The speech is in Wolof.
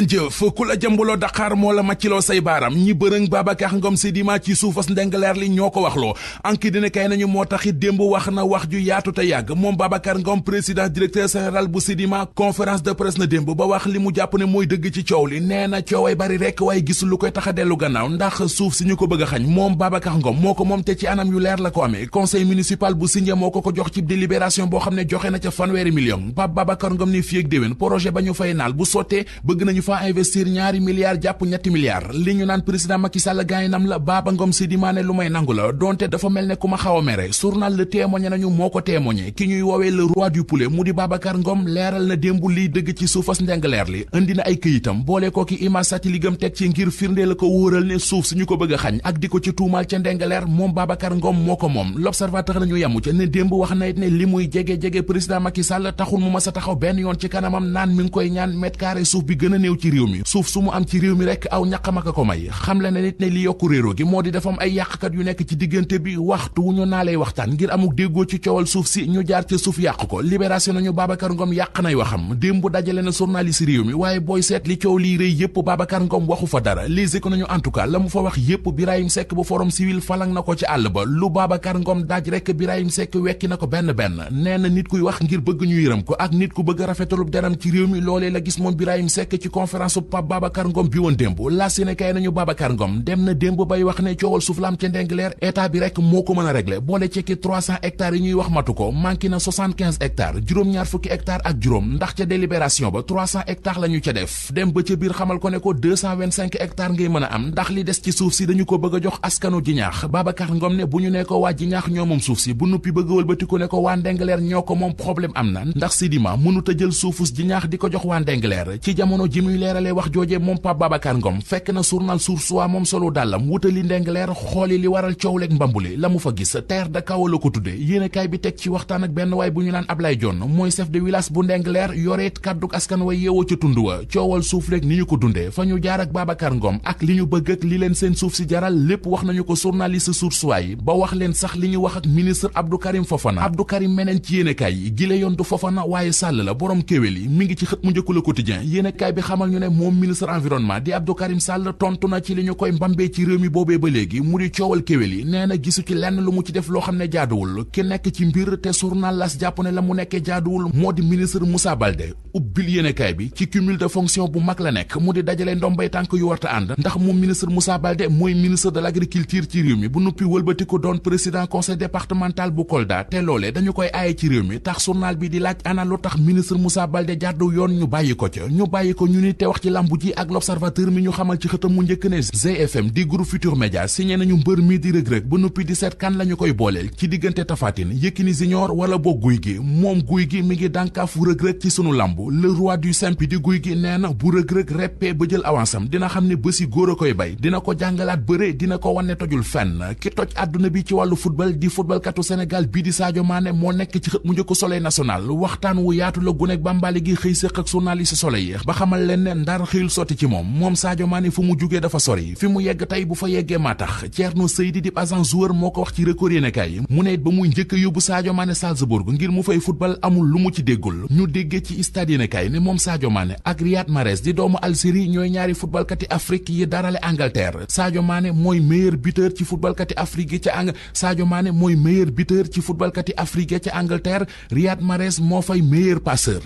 jëf ku la jambuloo Dakar moo la màcciloo say baaram ñi bërëng Babacar Ngom Sedima ci suufas ndengaleer li ñoo ko waxloo anki dina kay nañu moo taxit démb wax na wax ju yaatu te yàgg moom Babacar Ngom président directeur général bu Sedima conférence de presse na démb ba wax li mu jàpp ne mooy dëgg ci coow li nee na cooway bari rekk waaye gisul lu koy tax a dellu gannaaw ndax suuf si ñu ko bëgg a xañ moom Babacar Ngom moo ko moom te ci anam yu leer la ko amee conseil municipal bu Sindia moo ko jox ci délibération boo xam ne joxe na ca fanweeri million Pape Babacar Ngom ni fii ak déwén projet ba ñu fay naal bu sottee bëgg nañu fa investir ñaari milliards jàpp ñetti milliards li ñu naan président Macky Sall gaynam la Baba Ngom Sedima ne lu may nangu la donte dafa mel ne ku ma xaw a mere journal Le Témoin nañu moo ko témoigné ki ñuy woowee le roi du poulet mu di Babacar Ngom leeral na démb liy dëgg ci suufas ndengaleer li indi na ay këyitam boole ko ki image satelligam teg ci ngir firnde la ko wóoral ne suuf si ñu ko bëgg a xañ ak di ko ci tuumal ca ndengaleer moom Babacar Ngom moo ko moom l'observateur nañu yemu ca ne démb wax na it ne li muy jege président Macky Sall taxul mu mas a taxaw benn yoon ci kanamam naan mi ngi koy ñaan mètre carré suuf bi gën a néew ci réew mi suuf su mu am ci réew mi rek aw ñaqamaka ko may xam le ne nit ne li yokku réero gi moo di defam ay yàqkat yu nekk ci diggante bi waxtu wu ñu naa lay waxtaan ngir amuk déggoo ci coowal suuf si ñu jaar ca suuf yàq ko libération nañu Babacar Ngom yàq nay waxam démb dajale na journaliste réew mi waaye booy seet li coow lii rëy yépp Babacar Ngom waxu fa dara Les Échos nañu en tout cas la mu fa wax yépp Birahim Seck bu Forum Civil falang na ko ci àll ba lu Babacar Ngom daaj rek Birahim Seck wekki na ko benn nee na nit kuy wax ngir bëgg ñu yërëm ko ak nit ku bëgg rafetalub deram ci réew mi loolee la gis moom Birahim Seck ci conférence bu Pape Babacar Ngom bi woon démb la Sénégal nañu Babacar Ngom dem na démb bay wax ne coowal suuf la am ca Ndingler état bi rek moo ko mën a régler boole ci ki 300 hectares yi ñuy wax matu ko manqué na 75 hectares juróom-ñaar fukki hectares ak juróom ndax ca délibération ba 300 hectares la ñu ca def dem ba ca biir xamal ko ne ko 225 hectares ngay mën a am ndax li des ci suuf si dañu ko bëgg a jox askanu Jiñaax Babacar Ngom ne bu ñu ne ko waa Jiñaax ñoo moom suuf si bu nuppi bëgg wëlbatiku ne ko waa Ndingler ñoo ko moom problème am na ndax Sedima mënut a jël suufus Jiñaax di ko jox waa Ndingler ci jamono ji muy leeralee wax jooje moom Pape Babacar Ngom fekk na journal Source A moom solo dàllam wutali Ndingler xooli li waral coow leeg mbambuli la mu fa gis terre de chaos la ko tudde yéenekaay bi teg ci waxtaan ak benn waay bu ñu naan Ablaye Dione mooy chef de village bu Ndingler yoreet kàdduk askan way yeewoo ca tund wa coowal suuf leeg ni ñu ko dundee fa ñu jaar ak Babacar Ngom ak li ñu bëgg ak li leen seen suuf si jaral lépp wax nañu ko journaliste Source A yi ba wax leen sax li ñu wax ak ministre Abdou Karim Fofana Abdou Karim meneen ci yéenekaay yi gile yoon du Fofana waaye Sall la borom kéwél yi mi ngi ci xët mu njëkku Le Quotidien yéenekaay bi xamal ñu ne moom ministre environnement di Abdou Karim Sall tontu na ci li ñu koy mbambee ci réew mi boobee ba léegi mu di coowal kéwél yi nee na gisu ci lenn lu mu ci def loo xam ne jaaduwul ki nekk ci mbir te journal L'As jàpp ne la mu nekkee jaaduwul moo di ministre Moussa Baldé ubbil yéenekaay bi ci cumul de fonction bu mag la nekk mu di dajale ndombay tànk yu warta ànd ndax moom ministre Moussa Baldé mooy ministre de l'agriculture ci réew mi bu nuppi wëlbati ko doon président conseil départemental bu Kolda te loolee dañu koy aaye ci réew mi tax journal bi di laaj ana lu tax ministre Moussa Baldé jàddu yoon ñu bàyyi ko ca ñu bàyyi ko ñu ni te wax ci lambu ji ak l'observateur mi ñu xamal ci xëtam mu njëkk ne GFM di groupe Futurs Médias signé nañu mbër mi di Reug Reug ba nuppi di seet kan la ñu koy booleel ci diggante Tapha Tine Yékini Junior wala boog Gouye Gui moom Gouye Gui mi ngi dànkaafu Reug Reug ci sunu lambu le roi du simpi di Gouye Gui nee na bu Reug Reug reppee ba jël avance am dina xam ne bési góor a koy bay dina ko jàngalaat bëre dina ko wane tojul fenn ki toj àdduna bi ci wàllu football di footballkatu Sénégal bii di Sadio Mané moo nekk ci xët mu njëkk Soleil national waxtaan wu yaatu la gunek Bambali gi xëy séq ak journaliste Soleil ba xamal leen ne ndar xëyul sotti ci moom Sadio Mané fu mu jugee dafa sori fi mu yegg tey bu fa yeggee maa tax Thierno Seydi di agent joueur moo ko wax ci Record yéenekaay mu ne ba muy njëkk a yóbbu Sadio Mané Salzbourg ngir mu fay football amul lu mu ci déggul ñu déggee ci stade yéenekaay ne moom Sadio Mané ak Riyad Mahrez di doomu Algérie ñooy ñaari footballkati Afrique yi darale Angleterre Sadio Mané mooy meilleur buteur ci footballkati Afrique yi ca Sadio Mané mooy meilleur buteur ci footballkati Afrique yi ca Angleterre Riyad Mahrez moo fay meilleur passeur